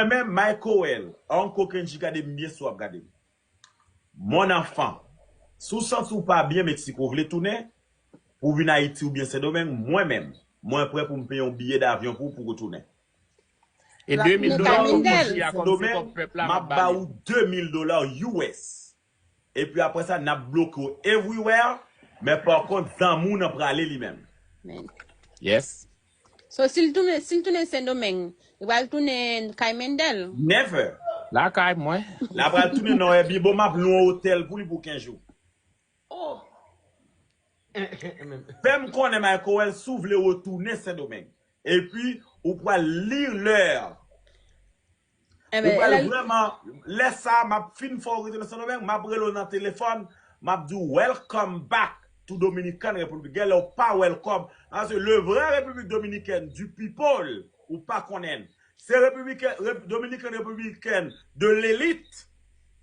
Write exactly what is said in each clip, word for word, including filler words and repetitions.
Mwen menm, Michael, Uncle Kendji, gade m byen si w ap gade m. Mon enfant, si w santi w pa byen Meksik, ou vle tounen, pou w vin Ayiti oubyen Sendomeng, mwen menm, mwen prè pou m peye yon biyè davyon pou w, pou w tounen. E de mil dola pou Camendel. Mochi a kòm se Sendomeng, kòb pèp la m m ap ap ba ba li. Ou de mil dola U S. Epi apre sa, n ap bloke w everywhere. Men pa kont, zanmi w nan prale li menm. Men. Yes. So, si l tounen, si l tounen Sendomeng, li pral tounen Camendel. Never. Lakay mwen. L ap pral tounen nan Airbnb, bon, m ap lwe yon otèl pou li pou kenz jou. Oh. Fè m konnen, Michael, si w vle retounen Sendomeng. Epi, ou pral li lè. Ou Enben, pral lè, vrèman, lè sa, m ap fin fè w retounen Sendomeng, m ap rele w nan telefòn, m ap di w welcome back to Dominican Republic. Genlè w pa welcome. Paske le vrai République Dominicaine du people, ou pa konnen. Se République, Rep-, Dominican Républicaine de l'élite,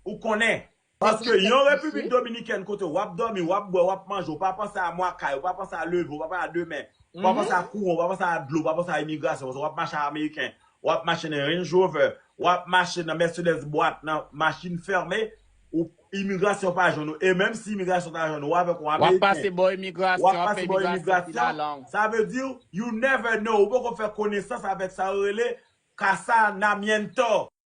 ou konnen. Paske yon Repiblik Dominikèn kote w ap dòmi, w ap bwè, w ap manje, ou pa panse a mwa kay, ou pa panse a leve, ou pa panse a demen, ou pa panse a kouran, ou pa panse a dlo, ou pa panse a imigrasyon, paske w ap mache a Ameriken, w ap mache nan Range Rover, w ap mache nan Mercedes bwat, nan machin fèmen, ou imigrasyon pa jwenn ou. E menm si imigrasyon ta jwenn ou, avèk yon W ap pase Ameriken, bò w imigrasyon, ap w ap pase fè bò imigrasyon imigrasyon, final lang. sa vle di, you never know, ou poko fè konesans avèk sa yo rele casamiento.